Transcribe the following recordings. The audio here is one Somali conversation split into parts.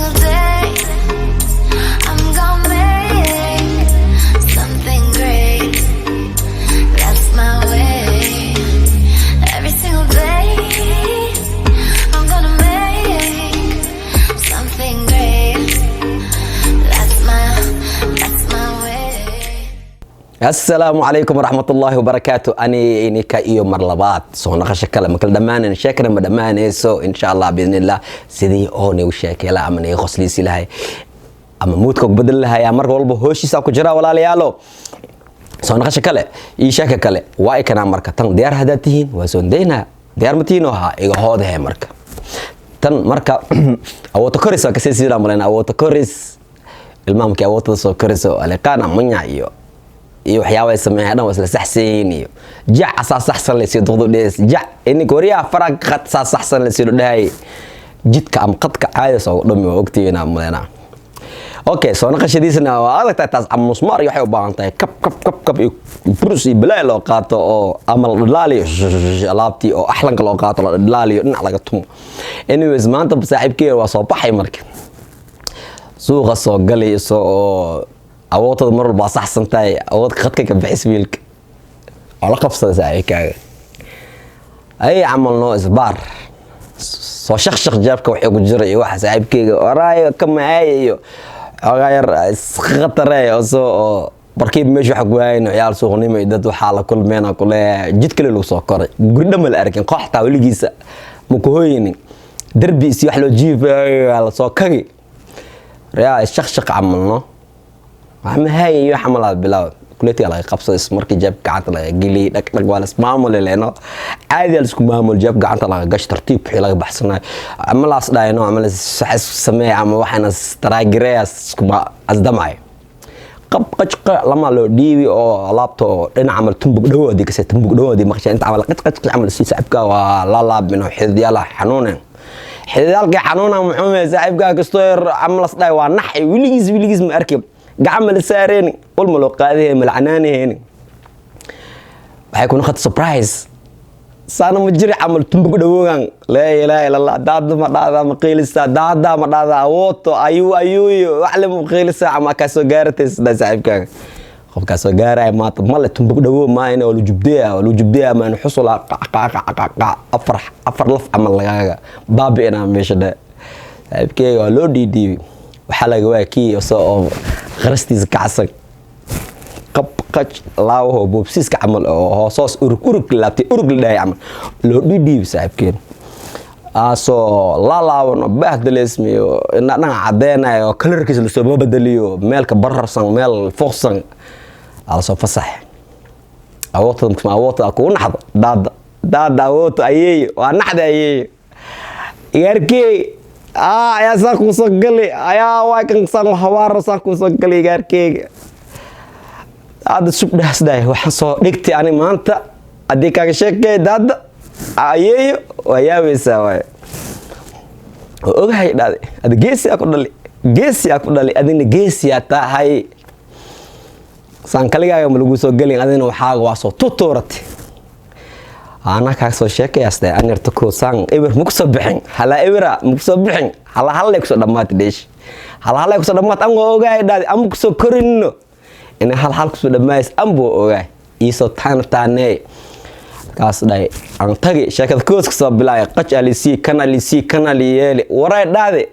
single day, I'm gonna make something great. That's my way. Every single day, I'm gonna make something great. That's my way. Asalaamu calaykum waraxmatullaahi wabarakaatu. Ani inika iyo mar labaad soo naqasho kale makala dhammaanan, sheekana ma dhammaanayso, insha Allah biidnillah. Sidii oo nagu sheekeyla ama naga qosliisi lahay ama moodka ku bedeli lahay, mar walba hooshiisa ku jira. Walaalayaalo, soo naqasho kale iyo sheeka kale waa ikanaa. Marka tan diyaar haddaad tihiin, waa soo daynaa. Diyaar ma tihiin oo haa iga hoodahe. Marka tan marka awoota koris waa kasii sidaa malayna. Awoota koris, ilmaha markii awootada soo koriso, aliqaana munya iyo waxyaaba ay sameeyaan dhan waa isla saxsan iyo jac asaa saxsan la sii duqdu dhees jac ininka wariyaha farag qad saa saxsan la sii dhahay jidka ama qadka caadi soo dhumi, waa ogtihiin aan maleynaa. Okay, soo naqashadiisna waa adag tahay taas, ama musmaar iyo waxay u baahan tahay kab kab kab kab iyo burus iyo balaay loo qaato oo ama la dhalaaliyo alaabtii oo axlanka loo qaato, la dhalaaliyo, dhinac laga tumo. Anyways, maanta saaxiibkey waa soo baxay, marka suuqa soo galay isoo oo awoodtada mar walba waa saxsan tahay. Awood khadka ka bixis wiilka oo la qabsada saaxiibkaaga ay camal noo isbaar soo shaqshaq jeebka waxay ku jira iyo waxa saaxiibkeyga waraayo ka macaaya iyo xoogaa yar iskhataree soo oo barkiib meesha waxa ku hayn ciyaal suuqnimo iyo dad waxaa la kulmeena kuleeyahay. Jid kale lagu soo koray, guri dhan ma la arkin, koox taa weligiisa ma ku hoynin, derbi isi wax loo jiifayo la soo kagi yaa shaqshaq camal no wax ma hayn iyo camal aad bilaw kuleetiga laga qabsado. Is markii jeeb gacanta laga geliyay, dhag dhag waa las maamuli leeno, caadi la isku maamul, jeeb gacanta laga gash, tartiib wixii laga baxsanayo ama laas dhahayno ama las wax sameey ama waxaana taraagireya iskuma asdamayo qab qajqa lama loo dhiibi oo alaabta oo dhinaca camal tumbug dhawoodii kase tumbug dhawoodii maqshay inta camal qaj qaj camal si saaxiibka waa la laabino xididyala xanuunen xididyaalkii xanuuna muxuu yahay saaxiibkaa kastoo yar camal las dhahay waa naxay. Weligiis weligiis ma arki, gacan ma la saareen, ul ma loo qaadahe, ma la canaanaheen. Waxay ku noqotay surprise, saana ma jiri camal tumbug dhawoogan. Laa ilaaha illa Allah. Daada ma dhahdaa, ma qiilisaa, daada ma dhahdaa, awooto ayuu ayuu wax le ma qiilisaa ama kaa soo gaaratay sida saaxiibkaaga qofkaa soo gaaraya maanta male tumbug dhawo maayna waa lujubdeya, waa lujubdeya maayna xusula qac qac qac qac afar afar laf camal lagaaga baabi'inaa meesha dhe. Saaxiibkeyga waa loo dhiidhiibay, waxaa laga waaya kii isagoo oo qarastiisa kacsan, qab qaj laawaho boobsiiska camal oo hoosoos urug urug laabtay, urug la dhahay camal loo dhiidhiibay saaxiibkeen aasoo laalaaban oo bahdaleesmiyo ina dhanac cadeenayo oo kalarkiisa lasoo bedeliyo, meelka bararsan, meel fuuqsan aa lasoo fasax. Awoodtada awoodtada kugu naxdo, daada daada awoodta ayeeyo waa naxda ayeeyo igaarkeey ayaa saan kuusoo gali, ayaa waa kan saan hawaaro saan kuusoo gali igaarkeyga hadda sugdhaas dhahay. Waxaan soo dhigtay ani maanta haddii kaaga sheekay daada ayeeyo waa yaabaysaa waay. Oo ogahay dhahday, ada geesi aa ku dhali, geesi aa ku dhali, adina geesi aa tahay, saan kaligaaga ma lagu soo gelin, adina waxaaga waa soo tutuuratay. Anaa kaaga soo sheekayaas dhahay anyarta ko saan eber maku soo bixin, halaa ebera maku soo bixin, hala hallay kusoo dhammaatay dheesh, hala hallay kusoo dhammaatay. An waa ogahay dhahday, ama kusoo korinno inay hal hal kusoo dhammaayis, an buu ogaay iisoo taana taanee kaas dhahay. Aan tagi sheekada koos kasoo bilaaya, qaj alisii kan alisii kan aliyeeli waray dhahde,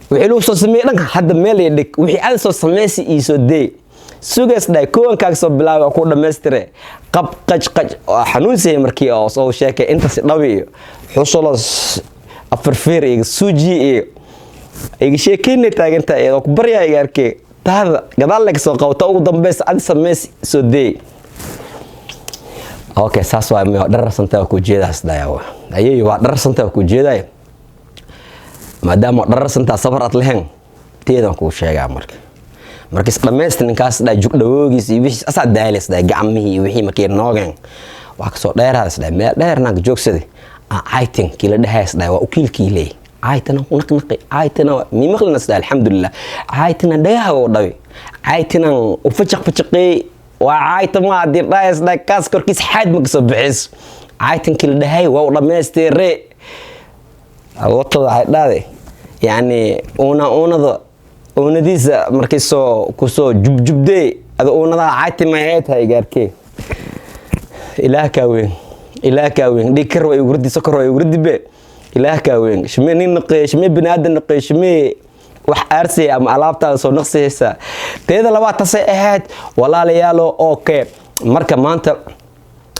wixii lagu soo sameeyey dhanka hadda meel ii dhig, wixii aad soo samaysi iisoo deey sugaas dhahay, kuwankaaga soo bilaabay oo ku dhammaystire qab qaj qaj oo xanuunsayay markii oo soo sheekay intaas dhabi iyo xusulo afar feer iga suuji iyo iga sheekeynay taagantaa oo ku baryaa iga arkay taada gadaal laga soo qabta ugu dambeysa adi samays soo deey. Okay, saas waa miyo dhararsantaa ku jeedaas dhayaa ayay waa dhararsantaa ku jeedaay maadaama dhararsantaa sabar aad lahayn teedan kuu sheegaa. Marka markiis dhammaysta ninkaas dhaa jugdhawoogiis iyo wixiis asaa daalis dhaa gacmihii iyo wixii markii noogeen waa kasoo dheeraadaas dhaa meel dheer naag joogsaday caytin kii la dhahays dhaa waa ukiilkii leey caytana naqnaqi caytana mimaqlinas dhaa alxamdulilah caytina dhagaha oo dhabi caytinan u fajaq fajaqeey waa cayta ma haddii dhahays dhaa kaas korkiis xaad ma kasoo bixiso caytankii la dhahay waa u dhammaystire. Awoodtada waxay dhahday Yani uuna uunada uunadiisa markii soo kusoo jubjubdee, ada uunadaha caatimay ay tahay gaarkee. Ilaah kaa weyn, Ilaah kaa weyn. Dhiig kar waa igu ridi, sokor waa igu ridi be. Ilaah kaa weyn. Shimee nin naqeey, shimee biniaadan naqeey, shimee wax aarsay ama alaabtaada soo naqsaysa. Teeda labaad tasay ahayd, walaalayaalo. Okay, marka maanta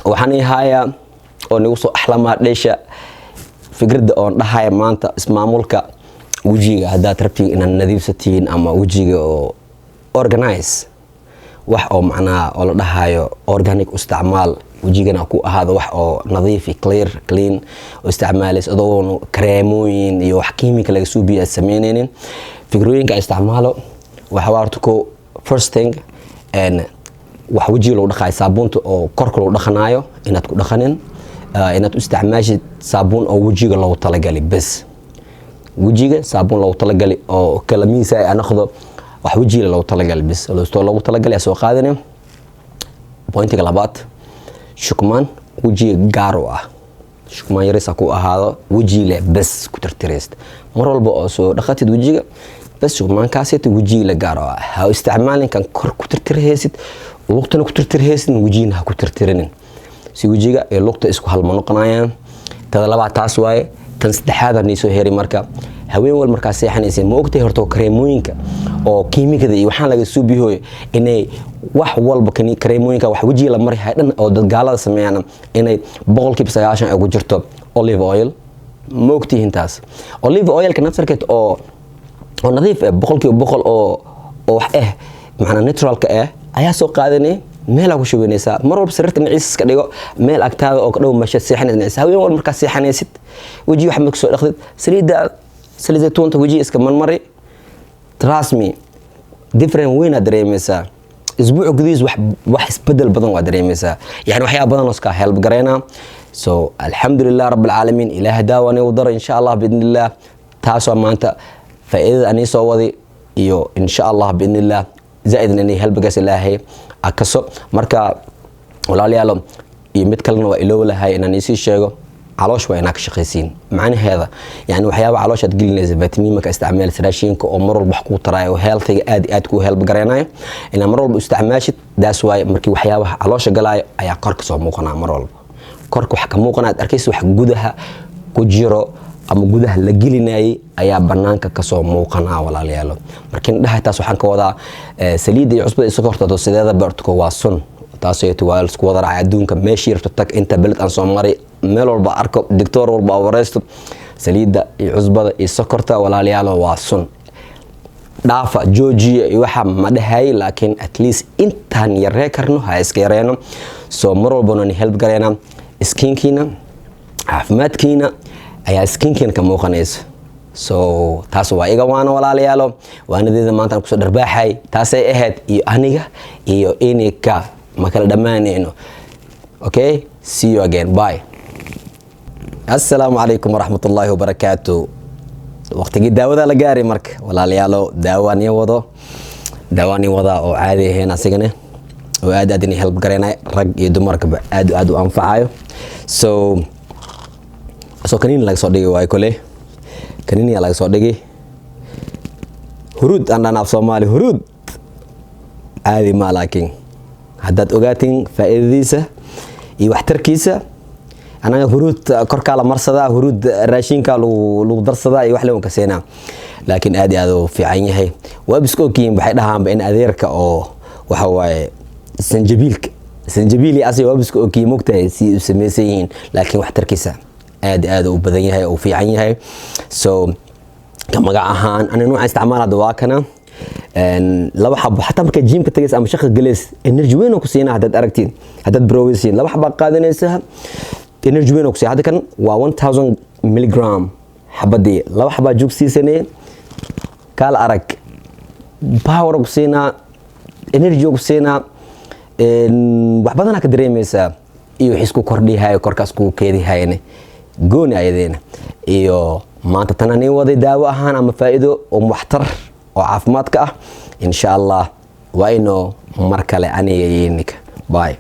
waxaan ii hayaa oo nagu soo axlamaa dheesha fikradda oon dhahaya maanta ismaamulka wejiga. Haddaad rabtiin inaad nadiifsatiin ama wejiga oo organize, wax oo macnaha oo la dhahayo organic isticmaal, wejigana ku ahaado wax oo nadiif, clear, clean oo isticmaalays, adoon kareemooyin iyo wax kiimika laga suubiyo aad sameyneynin. Fikrooyinka isticmaalo waxa waa horta ko first thing and wax wejiga lagu dhaqaayo, saabuunta oo korka lagu dhaqanaayo inaad ku dhaqanin, inaad u isticmaashid saabuun oo wejiga loogu talagalay bes. Wejiga saabuun loogu talagalay oo kala miisa ay noqdo, wax wejiga loogu talagalay bes loogu talagalay soo qaadane. Pointiga labaad, shukmaan wejiga gaar u ah, shukmaan yarisa ku ahaado, wejiga bes ku tirtirayst. Mar walba oo soo dhaqatid wejiga bes, shukmaankaasita wejiga la gaar u ah ha isticmaalin. Kan kor ku tirtirhaysid, lugtana ku tirtirhaysid, wejigana ha ku tirtirinin, si wejiga iyo lugta isku halma noqonayaan. Tada labaad taas waaye. Tan saddexaad nii soo heri. Marka haween wal markaa seexanaysa, ma ogtahay horta kareemooyinka oo kiimikada iyo waxaan laga suubihoy inay wax walba kareemooyinka wax wejiga la marihay dhan oo dad gaalada sameeyaan inay 90% ay ku jirto olive oil? Ma ogtihiin taas? Olive oilka naftarkeed oo nadiif ah 100% oo wax ah, macnaa naturalka ah, ayaa soo qaadanay, meelaa ku shubanaysaa. Mar walba sariirta dhinaciisa iska dhigo, meel agtaada oo ka dhow meesha seexanaysa dhinaciisa. Haween walba markaa seexanaysid, weji wax ma soo dhaqdid, saliidda, saliid zaytuunta wejiga iska marmari. Trust me, different weyn aad dareemaysaa. Isbuuc gudihiis wax isbedel badan waa dareemaysaa, yani waxyaaba badan oo iska help gareynaa. So alxamdulilah rabbi alcaalamiin, Ilaah daawa anigu daro, insha Allah biidni illah. Taasoo maanta faa'iidada anii soo waday iyo insha Allah biidni illah zaaidna inay helbigaas Ilaahay akaso. Marka walaalayaalo, iyo mid kalena waa iloow lahay inaan isii sheego. Caloosh waa inaa ka shaqaysiin. Macnaheeda yani waxyaaba calooshaad gelinaysa, vitamin marka isticmaalaysa, raashinka oo mar walba wax kuu taraayo, healthiga aad iyo aad kuu help gareynayo, inaa mar walba isticmaashid. Daas waaye markii waxyaabaha caloosha galaayo ayaa korka soo muuqanaa. Mar walba korka wax ka muuqanaa aad arkaysa, wax gudaha ku jiro ama gudaha la gelinayay ayaa banaanka kasoo muuqanaa, walaalayaalo. Marka indhaha taas waxaan ka wadaa saliidda iyo cusbada iyo sokorta. Sideeda beertuko waa sun. Taasoo waa isku wada raacay adduunka. Meeshii rabto tag, inta beled aan soo maray, meel walba arko, doctor walba wareysto, saliidda iyo cusbada iyo sokorta, walaalayaalo, waa sun. Dhaafa, joojiya iyo waxa ma dhahay, laakiin at least intaan yaree karno ha iska yareeno. So mar walbana ni help gareena skinkiina, caafimaadkiina ayaa skinkiina ka muuqanaysa. So taas waa iga waana, walaalayaalo. Waanadeeda maanta aan kusoo dharbaaxay taasay ahayd. Iyo aniga iyo inika ma kala dhammaanayno. Okay, see you again, bye. Assalaamu calaykum waraxmat ullaahi wabarakaatu. Waqtigii daawada la gaaray. Marka walaalayaalo, daawaan ii wado, daawaan ii wadaa oo caadi ahayn asigane, oo aad aad inay help garaynay, rag iyo dumarkaba aad aad u anfacayo. So kaniini laga soo dhigay waayo, kole kaniiniyaa laga soo dhigay. Huruud aan dhan af Soomaali huruud caadi ma, laakiin haddaad ogaatiin faa'iidadiisa iyo waxtarkiisa. Anaga huruud korkaa la marsadaa, huruud raashinka lagu darsadaa iyo wax lewan kaseenaa, laakiin aad iyo aad u fiican yahay. Waaba iska ogyihiin, waxay dhahaanba in adeerka oo waxa waaye sanjabiilka, sanjabiil iyo asiga waaba iska ogyihiin, mogtahay si u samaysan yihiin, laakiin waxtarkiisa aad aad u badan yahay oo fiican yahay. So ka magac ahaan ani nooca isticmaal hadda waa kana. Laba xabo xataa markaa gymka tagaysa ama shaqa galeys, energy weyn oo ku siinaa. Haddaad aragtiin, haddaad broweysiin, laba xabaa qaadanaysaa, energy weyn oo ku siinaa. Hadda kan waa 1000 milligram xabadii. Laba xabaa joog siisanee, kaala arag, power ku siinaa, energy ku siinaa, wax badanaa ka dareemaysaa iyo wix isku kordhihayo, korkaas ku keedihayane gooni ayadeena. Iyo maanta tan anii waday daawo ahaan ama faa'iido oo waxtar oo caafimaadka ah, insha Allah waa inoo mar kale aniga iyo ininka. Bye.